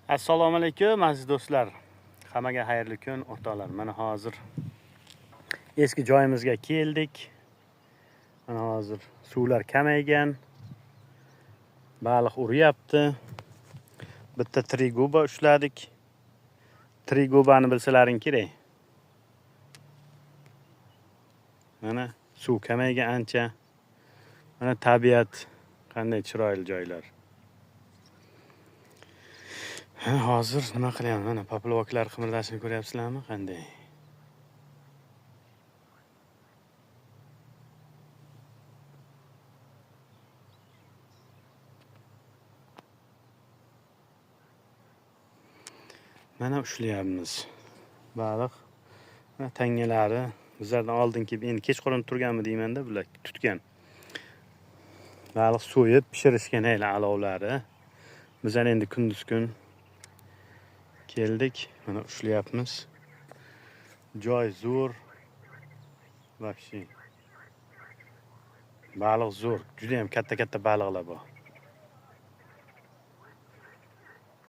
Assalomu alaykum aziz do'stlar. Hammaga xayrli kun o'rtoqlar. Mana hozir eski joyimizga keldik. Mana hozir suvlar kamaygan. Baliq uryapti. Bitta triguba ushladik. Trigubani bilsalaring kerak. Mana suv kamaygan ancha. Mana tabiat qanday chiroyli joylar. Hozir nima qilyapman? Mana poplovaklar qimirlashini ko'ryapsizlarmi? Qanday? Mana ushlayapmiz. Baliq mana tangalari bizlardan oldin kelib, endi kechqurun turganmi deyman-da, bular tutgan. Baliq so'yib pishirishgan alovlari. Bizlar endi kunduz kun keldik. Mana ushlayapmiz. Joy zo'r. Вообще. Baliq zo'r. Juda ham katta-katta baliqlar bor.